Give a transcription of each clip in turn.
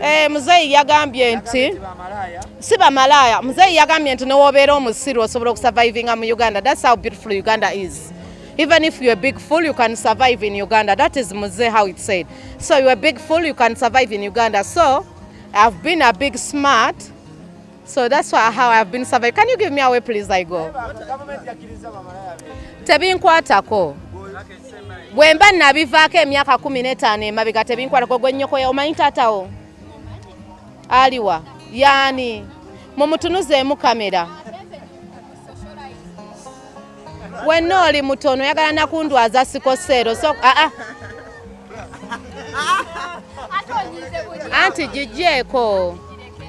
Eh, muzeeyi yagambye nti si bamalaaya. Muzeeyi yagambye nti newobeera omusiru osobola okusurvivinga mu Uganda. That's how beautiful Uganda is. Even if you're a big fool, you can survive in Uganda. That is Muzee, how it said. So you're a big fool, you can survive in Uganda. So I've been a big smart, so that's why, how I've been surviving. Can you give me away, please? I go. Tebinkwatako. Bwe mba nabivaako emyaka 15 emabega, tebinkwatako. Gwe nnyoko omanyi taatawo aliwa? Yaani mumutunuzeemu kamera. Wenna oli mutono, oyagala nakundwaza sickle cell. So aa, anti gijjeeko,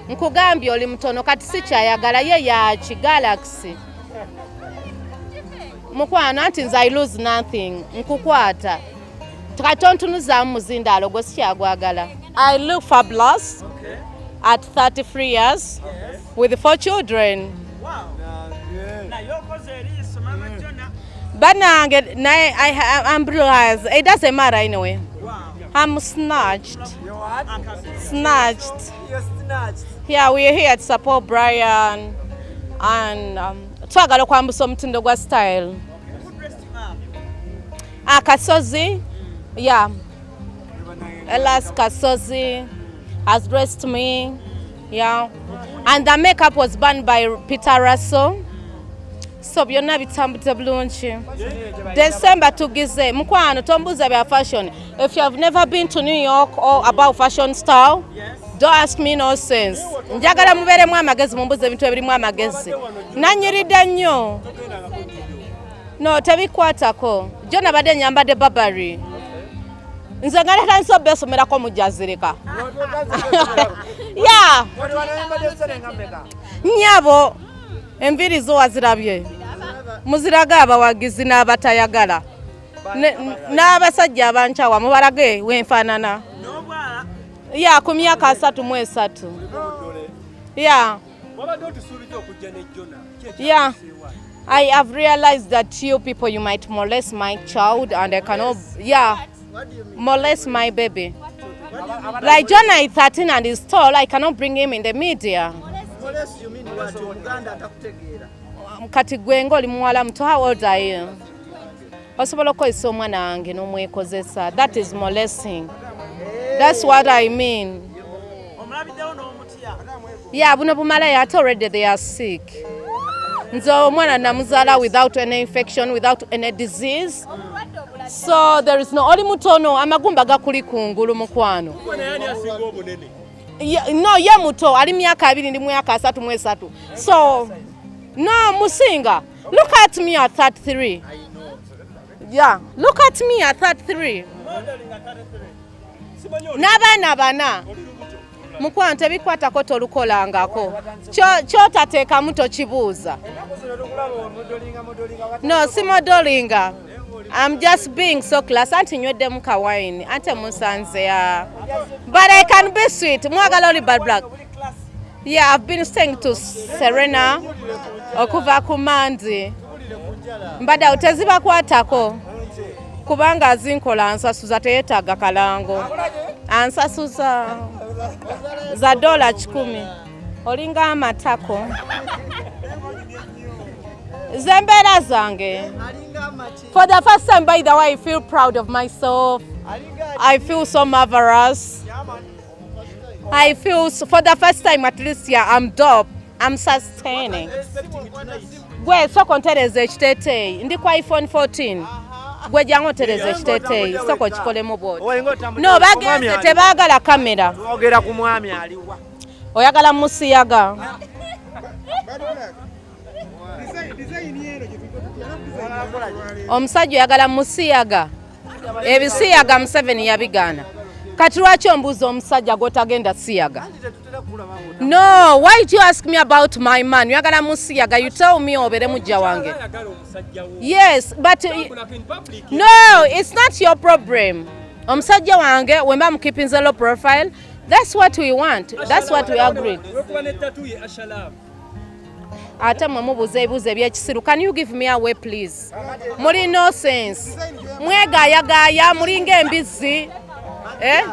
nkugambye oli mutono. Kati sikyayagala ye yaki galaxy mukwano. Anti nze I lose nothing. Nkukwata kati ontunuzaamu muzindaalo gwe sikyagwagala. I look fabulous at 33 years with four children. Naye okoze eriiso, Mama Jona. Banange naye I'm blessed. It doesn't matter anyway. I'm snatched, snatched. Yeah, we are here to support Brian and twagala okwambusa omutindo gwa style. Akasozi, yeah, Elas Kasozi has dressed me, yeah, and the makeup was done by Peter Russell. So byonna bitambudde bulungi. December tugize mukwano. Tombuuza bya fashion. If you have never been to New York or about fashion style, don't ask me nonsense. Njagala mubeeremu amagezi, mumbuuze ebintu ebirimu amagezi. Nanyiridde nnyo. No, tebikwatako. Jo nabadde nyambadde Burberry. Nze nga natandise obeesomerako mujazirika ya nnyabo. Enviiri zo wazirabye? Muziraga abawagizi n'abatayagala n'abasajja abankyawa, mubalage wenfaanana. N'obwala. Ya, ku myaka 33, ya. Wabadde otusuubiza okujja ne Jona. Yeah. I have realized that you people, you might molest my child and I cannot, yeah, molest my baby. Like Jonah is 13 and is tall, I cannot bring him in the media. Molest, you mean what? Omuganda atakutegeera. Kati gwe ng'oli muwala muto, how old are you? Osobola okukozesa omwana wange n'omwekozesa. That is molesting. That's what I mean. Omulabiddewo n'omutya. Yeah, buno bumalaya, ate already they are sick. Nze omwana namuzaala without any infection, without any disease. So there is no, oli mutono, amagumba gakuli kungulu, mukwano. Naye ani asinga obunene? No, ye muto, ali myaka 20, ndi myaka 33. So no, musinga. Look at me at 33. Yeah, look at me at 33. Simanyi oli N'abaana bana. Oli lubuto. Mukwano, tebikwatako, tolukolangako. Kyotateekamu tokibuuza. Ennaku zino tukulaba omodelinga modelinga. No, si modelinga. I'm just being so class. Anti nyweddemu ka wine, ante musanze ya, but I can be sweet. Mwagala oli bad black. Yeah, I've been staying to Serena okuva ku Mandi. Mbadde awo. Tezibakwatako kubanga azinkola ansasuza, teyeetaaga kalango. Ansasuza za $100. Olinga amatako zembeera zange. For the first time, by the way, I feel proud of myself. I feel so marvelous. I feel so, for the first time at least, yeah, I'm dope. I'm sustaining. Gwe soko ntereza ekiteeteeyi. Ndi ku iPhone 14. Gwe jangu otereza ekiteeteeyi, soko okikolemu bwoti. No, bagenze, tebaagala kamera. Twogera ku mwami aliwa? Oyagala musiyaga? Bad Black. Design eno gye tuliko. Omusajja oyagala musiyaga? Ebisiyaga Museveni yabigaana. Kati lwaki ombuuza omusajja gw'otagenda siyaga? No, why do you ask me about my man? Oyagala musiyaga? You tell me, obeere mujja wange. Ayagala omusajja wo. Yes, but Tambulako in public. No, it's not your problem. Omusajja wange wemba mukeepinze low profile, that's what we want, that's what we agreed. Olwokuba ne tattoo ye Ashalab. Ate mwe mubuuza ebibuuzo ebyekisiru. Can you give me away, please? Muli nonsense, mwegayagaya, mulinga embizzi, eh?